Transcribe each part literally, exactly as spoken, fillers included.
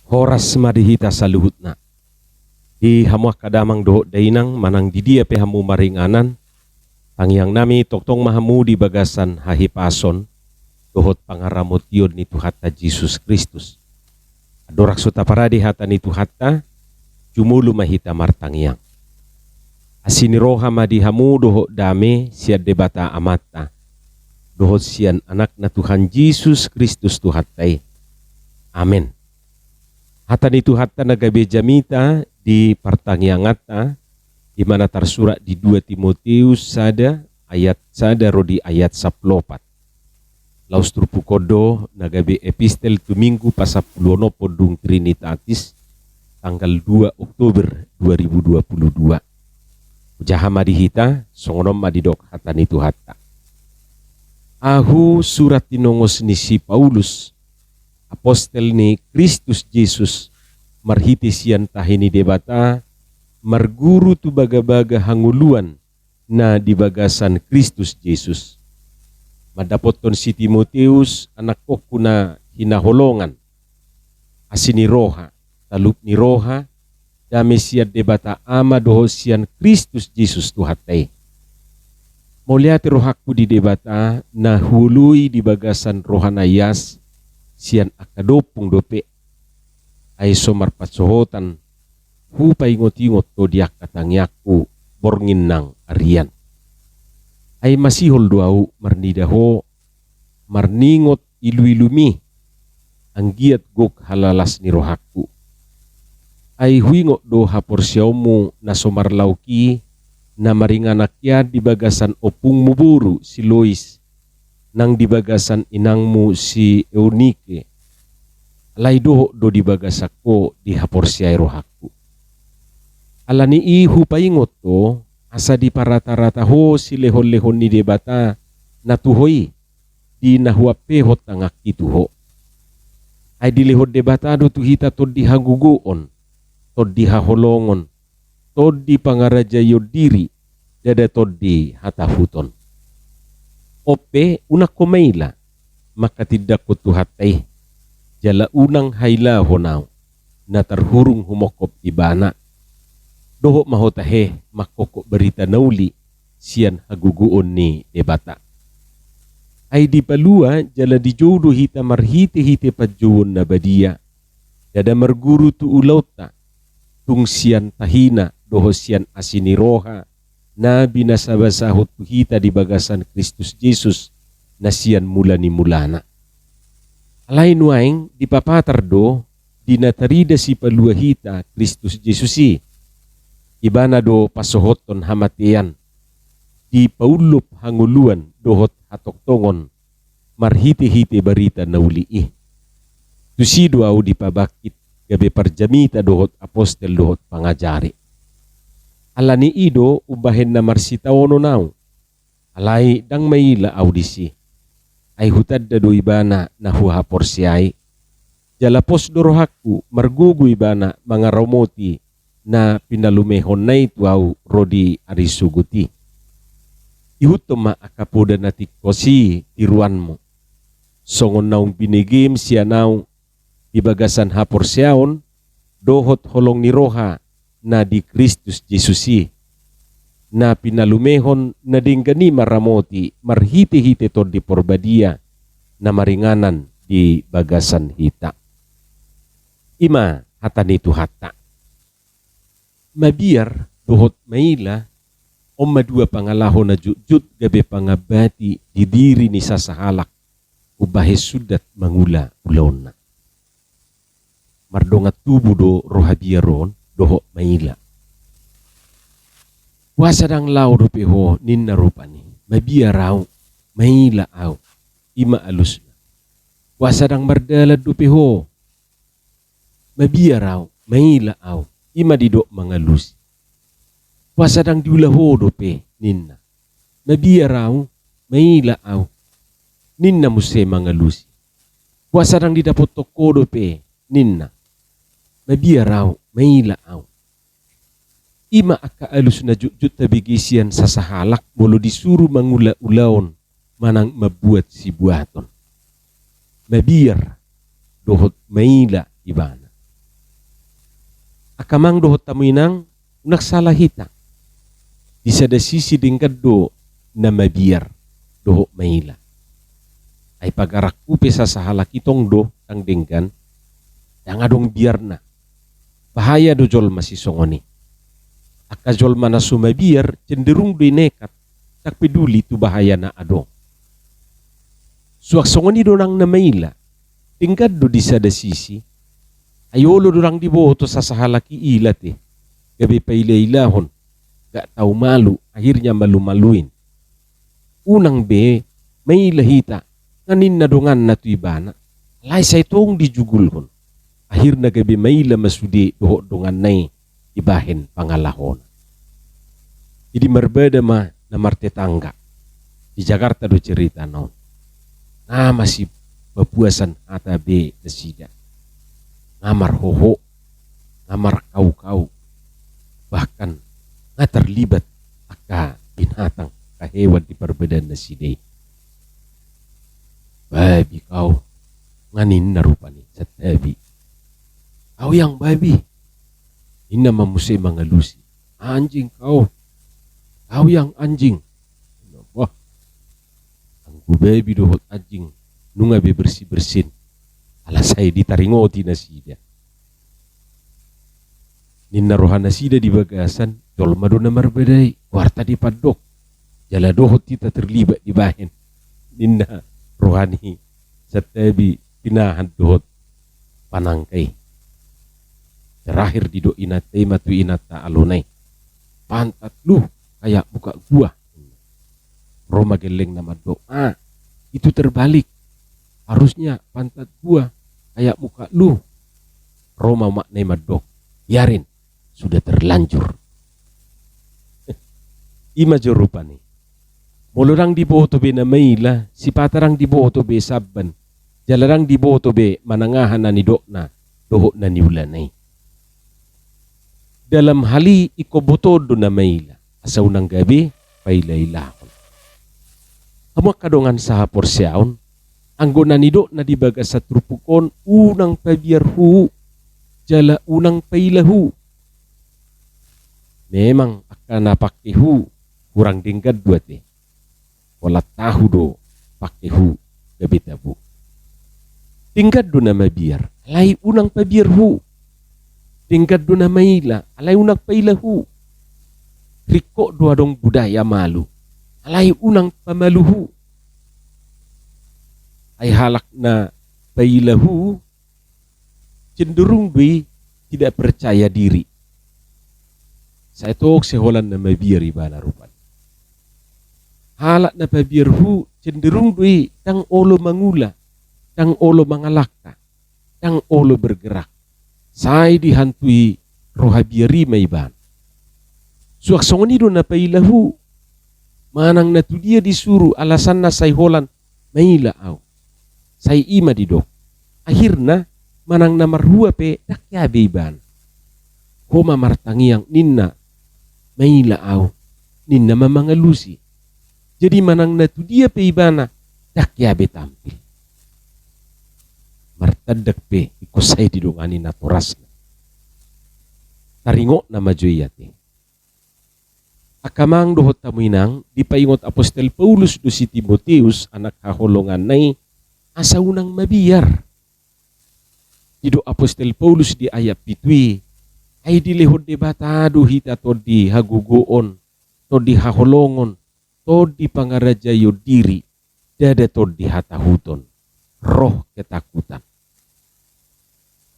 Horas ma di hita saluhutna. Di hamu angka damang dohot dainang, manang di dia pe hamu maringanan, tangiangnami tongtong ma hamu di bagasan hahipason dohot pangaramotion ni Tuhanta Jesus Kristus. Andorang so taparade hata ni Tuhanta, jumolo ma hita martangiang. Asi ni roha ma di hamu dohot dame sian Debata Amanta, dohot sian Anakna Tuhan Jesus Kristus Tuhanta i. Amen. Hata ni Tuhanta na gabe jamita di partangianganta, di mana tarsurat di dua Timoteus sada ayat sada ro di ayat sampulu opat. Laos turpuk on do na gabe epistel tu Minggu pasampuluonomhon dung Trinitatis, tanggal dua Oktober dua ribu dua puluh dua. Hujaha ma di hita, songon on ma didok hata ni Tuhanta. Ahu surat tinongos ni si Paulus, apostel ni Kristus Jesus, marhite sian tahi ni Debata, marguru tu bagabaga hangoluan na di bagasan Kristus Jesus. Mandapothon si Timoteus, anakkonku na hinaholongan, asi ni roha, talup ni roha, dame sian Debata Ama dohot sian Kristus Jesus Tuhanta i. Mauliate rohangku di Debata, na huoloi di bagasan roha na ias sian angka dompung dope. Ai so marpansohotan, hupaingotingot ho di angka tangiangku borngin nang arian. Ai masihol do ahu marnida ho, marningot iluilumi, anggiat gok halalas ni rohangku. Ai huingot do haporseaonmu na so marlaok i, na maringanan hian di bagasan ompungmu boru si Lois, nang di bagasan inangmu si Eunike. Alai dohot do di bagasan ho dihaporseai rohangku. Ala ni i hupaingot ho, asa diparatarata ho silehonlehon ni Debata na tu ho i, di na huampehon tanganki tu ho. Ai dilehon Debata do tu hita tondi hagogoon, tondi haholongon, tondi pangarajaion diri, ndada tondi hatahuton. On pe unang ho maila mangkatindangkon Tuhanta i, jala unang hailahon ahu, na tarhurung humongkop Ibana. Dohot ma ho tahe mangkongkop barita na uli sian hagogoon ni Debata. Ai dipalua jala dijou do hita marhitehite panjouon na badia, ndada marguru tu ulaonta, tung sian tahina dohot sian asi ni roha na binasabasahon tu hita di bagasan Kristus Jesus, na sian mula ni mulana. Alai nuaeng dipapatar do di na tarida Sipalua hita, Kristus Jesus i. Ibana do pasohothon hamatean, dipaullop hangoluan dohot hatongtongon, marhitehite barita na uli i. Tusi do ahu dipabangkit gabe parjamita dohot apostel dohot pangajari. Ala ni i do umbahen na marsitaonon ahu. Alai ndang maila ahu disi. Ai hutanda do Ibana na huhaporseai. Jala pos do rohangku margogo Ibana mangaramoti na pinalumehonna i tu ahu ro di ari sogot i. Ihuthon ma angka poda na tingkos i tiruanmu, songon naung binegem sian ahu di bagasan haporseaon dohot holong ni roha na di Kristus Jesus i, na pinalumehon na denggan i maramoti marhitehite Tondi Porbadia na maringanan di bagasan hita. I ma hata ni Tuhanta. Mabiar dohot maila, on ma dua pangalaho na jotjot gabe pangambati di diri ni sasahalak umbahen sundat mangula ulaonna. Mardongan tubu do roha biar on dohot maila. Boasa ndang laho dope ho, ninna rupani. Mabiar ahu, maila ahu. I ma alusna. Boasa ndang mardalan dope ho. Mabiar ahu, maila ahu. I ma didok mangalusi. Boasa ndang diula ho dope, ninna. Mabiar ahu, maila ahu. Ninna muse mangalusi. Boasa ndang didapothon ho dope, ninna. Mabiar ahu, maila ahu. I ma angka alus na jotjot tabege sian sasahalak molo disuru mangula ulaon manang mambuat sibuaton. Mabiar dohot maila ibana. Angka amang dohot hamu inang, unang sala hita. Di sada sisi denggan do na mabiar dohot maila. Ai pagarangku pe sasahalak i tong do, ndang denggan, ndang adong biarna. Bahaya do jolma sisongon i. Angka jolma na so mabiar cenderung do i nekat, ndang peduli tu bahaya na adong. Suang songon i do nang na maila. Denggan do di sada sisi, ai olo do ndang diboto sasahalak i ila te, gabe pailailahon, gak tau malu, akhirnya malumaluin. Unang be maila hita, nga ninna donganna tu ibana, alai sai tong dijugulhon. Akhirna gabe maila ma sude dohot donganna i dibahen pangalahona. Jadi marbada ma na martetangga. Di Jakarta do ceritana on. Nga masipapuasan hata be nasida. Nga marhoho, nga markaukau, bahkan nga tarlibat angka binatang, angka hewan di parbadaan nasida i. Babi kau, nga ninna rupani santabi. Kau yang babi, ninna ma muse mangalusi. Anjing kau, kau yang anjing. Wah, anggo babi dohot anjing nunga be bersih-bersin, ala sai ditaringoti nasida. Ninna roha nasida di bagasan, jolma do na marbadai, goarta dipandok. Jala dohot hita terlibat dibahen, ninna roha ni santabi pinahan dohot panangka i. Terakhir didok inanta i ma tu inanta alona i, pantat lu kayak muka gua. Ro ma gellengna mandok, ah, itu terbalik. Harusnya pantat gua kayak muka lu. Ro ma umakna i mandok, biarin, sudah terlanjur. I ma jo rupani. Molo ndang diboto be na maila, sipata ndang diboto be samban. Jala ndang diboto be manang aha na nidokna dohot na niulana i. Dalam hal i ingkon botoon do na maila, asa unang gabe pailailahon. Hamu angka dongan sahaporseaon, anggo na nidokna di bagasan turpuk on, unang pabiarhu, jala unang pailahu. Memang angka na pangkehu hurang denggan do ate. Holan tahu do pangkehu gabe tabo. Denggan do na mabiar, alai unang pabiarhu. Denggan do na maila, alai unang pailahu. Ringkot do adong budaya malu, alai unang pamaluhu. Ai halak na pailahu cenderung do i tidak percaya diri. Sai tong sai holan na mabiar ibana rupani. Halak na pabiarhu cenderung do i ndang olo mangula, ndang olo mangalangka, ndang olo bergerak. Sai dihantui roha biar i ma ibana. Suang songon i do na pailahu. Manang na tudia disuru alasanna sai holan maila au. Sai i ma didok. Akhirna manang na marhua pe ndang hea be ibana. Ho ma martangiang ninna, maila au, ninna ma mangalusi. Jadi manang na tudia pe ibana ndang hea be tampil. Martandak pe ingkon sai didongani natorasna. Taringotna ma jo i ate. Angka amang dohot hamu inang, dipaingot apostel Paulus do si Timoteus anak haholonganna i asa unang mabiar. Didok apostel Paulus di ayat pitu i, ai dilehon Debata do hita tondi hagogoon, tondi haholongon, tondi pangarajaion diri, ndada tondi hatahuton, roh ketakutan.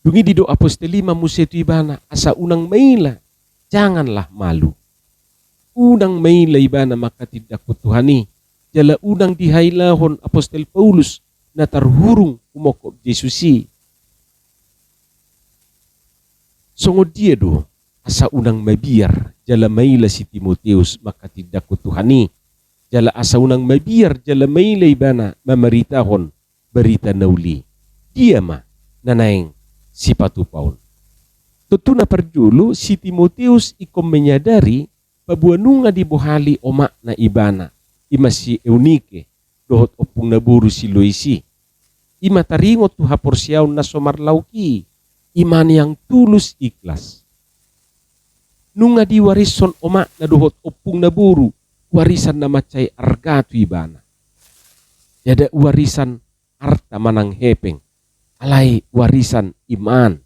Dung i didok apostel i ma muse tu ibana asa unang maila, janganlah malu. Unang maila ibana manghatindanghon Tuhan i, jala unang dihailahon apostel Paulus na tarhurung humongkop Jesus i. Songon dia do asa unang mabiar jala maila si Timoteus manghatindanghon Tuhan i, jala asa unang mabiar jala maila ibana mamaritahon barita na uli? Dia ma na naeng sipatupaon? Tontu na parjolo si Timoteus ingkon menyadari paboa nunga dibohali omakna ibana, i ma si Eunike, dohot ompungna boru si Lois i. I ma taringot tu haporseaon na so marlaok i, iman yang tulus ikhlas. Nunga diwarishon omakna dohot ompungna boru warisan na mansai arga tu ibana. Ndada warisan arta manang hepeng, alai warisan iman.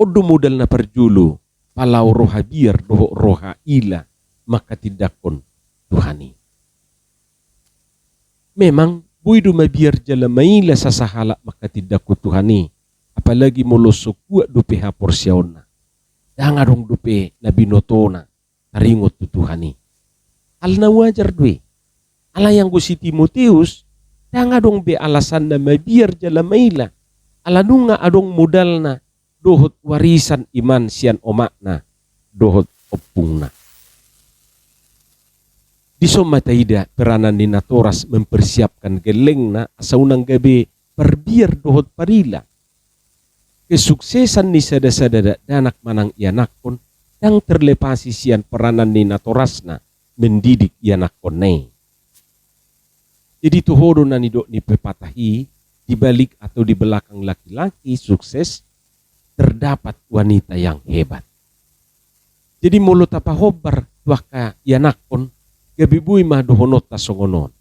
On do modal na parjolo, palaho roha biar dohot roha ila manghatindanghon Tuhan i. Memang, boi do mabiar jala maila sasahalak manghatindanghon Tuhan i, apalagi molo so kuat dope haporseaonna. Ndang adong dope na binotona taringot tu Tuhan i. Hal na wajar do i. Alai anggo si Timoteus, ndang adong be alasanna mabiar jala maila. Ala nunga adong modalna dohot warisan iman sian omakna dohot ompungna. Dison ma taida peranan ni natoras mempersiapkan gellengna asa unang gabe parbiar dohot parila. Kesuksesan ni sada-sada dakdanak manang ianakhon ndang terlepasi sian peranan ni natorasna mendidik ianakhonna i. Jadi toho do na nidok ni pepatah i, di balik atau di belakang laki-laki sukses terdapat wanita yang hebat. Jadi molo tapahombar tu angka ianakhon, gabe boi ma dohononta songon on.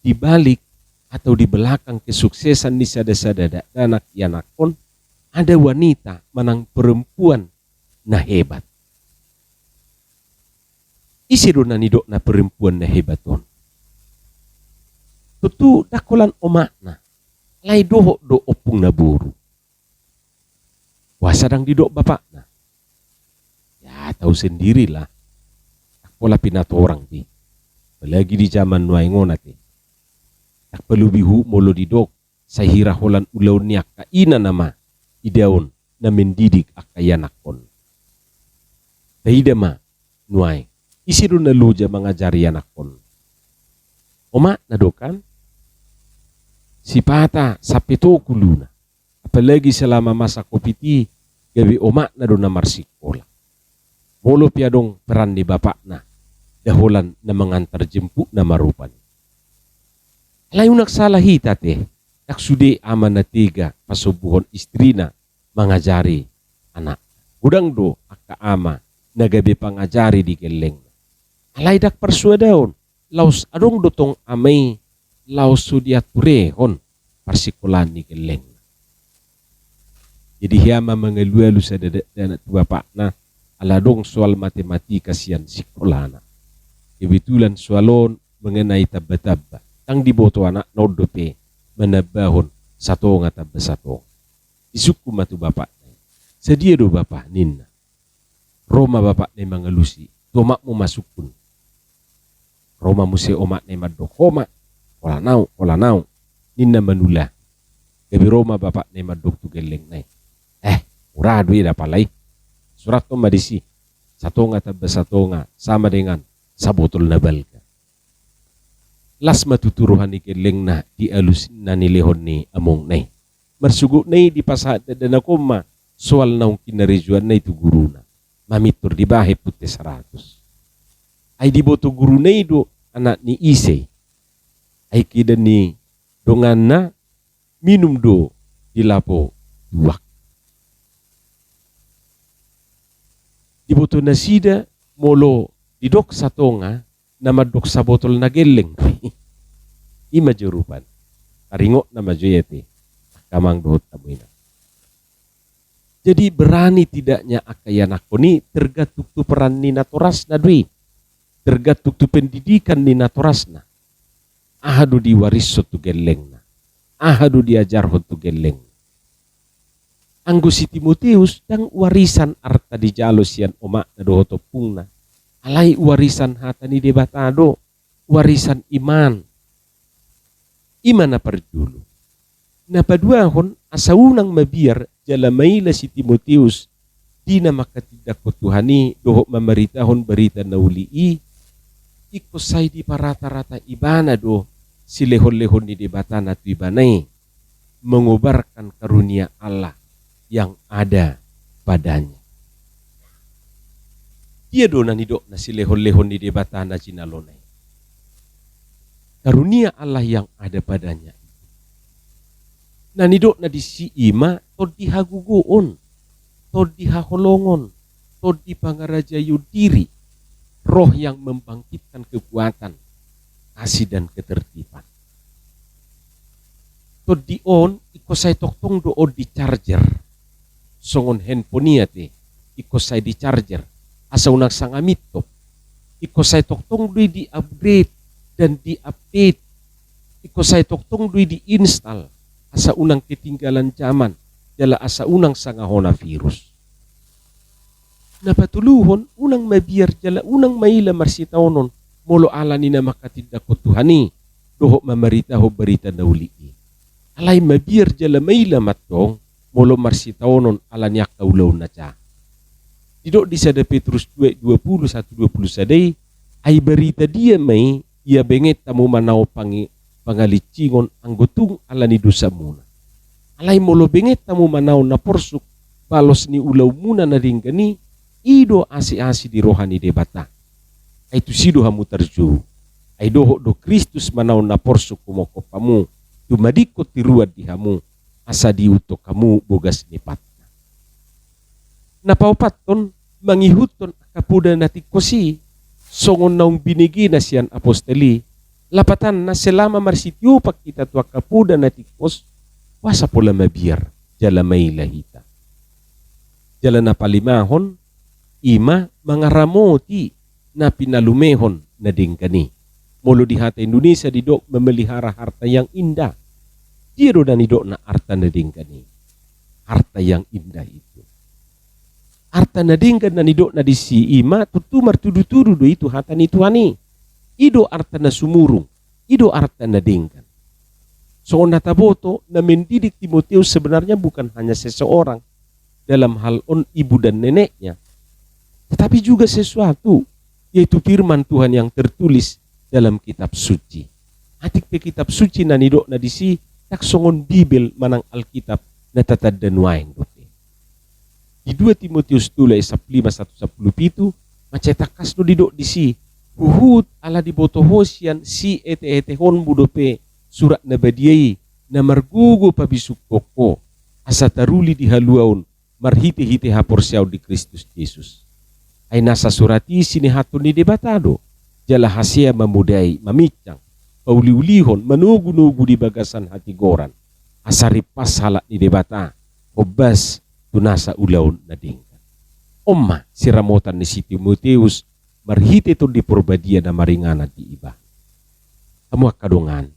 Di balik atau di belakang kesuksesan ni sada-sada dakdanak ianakhon, ada wanita manang perempuan na hebat. Ise do na nidokna perempuan na hebat on? Tontu ndang holan omakna, alai dohot do ompungna boru. Boasa ndang didok bapakna? Ya, tahu sendirilah. Ndang pola pinatorang be. Apalagi di zaman nuaeng on ate. Ndang palobi huhut molo didok, sai hira holan ulaon ni angka ina nama idaon na mendidik angka ianakhon. Taida ma nuaeng, ise do na loja mangajari ianakhon? Omakna do kan? Sipata sampe toho uluna. Apalagi selama masa covid i, gabe omakna do na marsikola. Molo pe adong peran ni bapakna, nda holan na mangantar jemput nama rupani. Alai unang salah hita ate, ndang sude ama na tega pasombuhon istrina mangajari anakna. Godang do angka ama na gabe pangajari di gellengna. Alai ndang parsoadaon, laos adong do tong ama i laos so diaturehon parsikolaan ni gellengna. Jadi hea ma mangalualu sada dakdanak tu bapakna, ala adong soal matematika sian sikolana. Kebetulan soal on mengenai tamba-tamba. Ndang diboto anakna on dope manambahon satonga tamba satonga. Disungkun ma tu bapakna i. Sadia do bapa, ninna. Ro ma bapakna i mangalusi, tu omakmu ma sungkun. Ro ma muse omakna i mandok, ho ma, holan au, holan au, ninna manula. Gabe ro ma bapakna i mandok tu gellengna i. Eh, mura do i da pala i. Surathon ma disi, satonga tamba satonga sama dengan sabotol na balga. Las ma tutu roha ni gellengna di alus na nilehon ni amongna i. Marsogotna i dipasahat dakdanak on ma soal naung kinarejoanna i tu guruna. Mamintor dibahen punte saratus. Ai diboto guruna i do anak ni ise i. Ai keda ni donganna minum do di lapo tuak. Diboto nasida molo didok satonga na mandok sabotol na gelleng. I ma jo rupani. Taringot nama jo i ate. Angka amang dohot hamu inang. Jadi berani tidaknya angka ianakhon i tergantung tu peran ni natorasna do i. Tergantung tu pendidikan ni natorasna. Aha do diwarishon tu gellengna? Aha do diajarhon tu gellengna? Anggo si Timoteus ndang warisan arta dijalo sian omakna dohot ompungna. Alai warisan hata ni Debata do, warisan iman. I ma na parjolo. Na paduahon, asa unang mabiar jala maila si Timoteus di na manghatindanghon Tuhan i dohot mamaritahon barita na uli i, ingkon sai diparatarata ibana do silehonlehon ni Debata na tu ibana i, mengobarkan karunia Allah yang ada padanya. Dia do na nidokna silehonlehon ni Debata na jinalona i? Karunia Allah yang ada padanya. Na nidokna disi i ma tondi hagogoon, tondi haholongon, tondi pangarajaion diri, roh yang membangkitkan kekuatan, kasih dan ketertiban. Tondi on ingkon sai tongtong do on di charger. Songon handphone i ate, ingkon sai di charger, asa unang sanga mintop. Ingkon sai tongtong do i di upgrade dan di update. Ingkon sai tongtong do i di install, asa unang ketinggalan zaman, jala asa unang sanga hona virus. Na patoluhon, unang mabiar jala unang maila marsitaonon, molo ala ni na mangkatindangkon Tuhan i, dohot mamaritahon barita na uli i. Alai mabiar jala maila ma antong, molo marsitaonon ala ni angka ulaon na ja. Didok di sada Petrus dua, dua puluh satu, dua puluh sada i, ai barita dia ma i, ia benget hamu manaon pangi-, pangalincingon anggo tung ala ni dosamuna. Alai molo benget hamu manaon na porsuk balos ni ulaonmuna na denggan i, i do asi-asi di roha ni Debata. Ai tusi do hamu tarjou. Ai dohot do Kristus manaon na porsuk humophop hamu, tumadingkon tiruan di hamu, asa diihuthon hamu bogas ni patna. Na paopathon, mangihuthon angka poda na tingkos i, songon naung binegena sian apostel i, lapatanna selama marsitiopan hita tu angka poda na tingkos, boasa pola mabiar jala maila hita. Jala na palimahon, i ma mangaramoti na pinalumehon na denggan i. Molo di hata Indonesia didok memelihara harta yang indah. Dia do na nidokna arta na denggan i. Arta yang indah itu. Arta na denggan na nidokna disi i ma tontu martudu-tudu do i tu hata ni Tuhan i. I do arta na sumurung. I do arta na denggan. Songon na taboto, na mendidik Timoteus sebenarnya bukan hanya seseorang dalam hal on ibu dan neneknya, tetapi juga sesuatu, yaitu firman Tuhan yang tertulis dalam kitab suci. Atik pe kitab suci na nidokna disi, ndang songon Bibel manang Alkitab na tatanda nuaeng dope. Di dua Timoteus tolu ayat sampulu lima sahat tu sampulu pitu, mansai tangkas do didok disi, huhut ala diboto ho sian sietehetehonmu dope surat na badia i, na margogo pabisungkon ho, asa taruli di haluaon marhitehite haporseaon di Kristus Jesus. Ai nasa surat i sinehathon ni Debata do, jala hasea mamodai, maminsang, pauliulihon, manogunogu di bagasan hatigoran, asa rimpas halak ni Debata, hombas tu nasa ulaon na denggan. On ma siramotan ni si Timoteus marhite Tondi Porbadia na maringanan di ibana. Hamu angka dongan,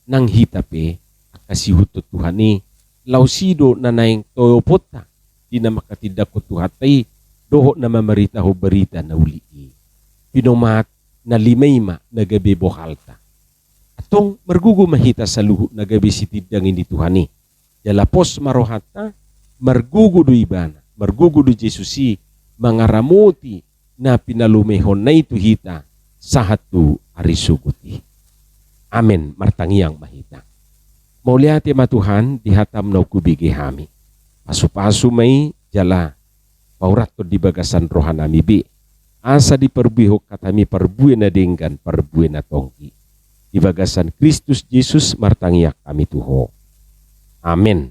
nang hita pe angka siihuthon Tuhan i, laos i do na naeng toponta di na mangkatindangkon Tuhanta i, dohot na mamaritahon barita na uli i. Pinomat na lima i ma na gabe bohalta. Antong margogo ma hita saluhut na gabe sitindangi ni Tuhan i. Jala pos ma rohanta, margogo do ibana, margogo do Jesus i, mangaramoti na pinalumehonna i tu hita, sahat tu ari sogot i. Amen, martangiang ma hita. Mauliate ma Tuhan, di hatam naung hubege hami. Pasupasu ma i, jala paurathon di bagasan rohanami be, asa diparbuehon hatami parbue na denggan, parbue na tonggi. Di bagasan Kristus Jesus martangiang hami tu Ho. Amen.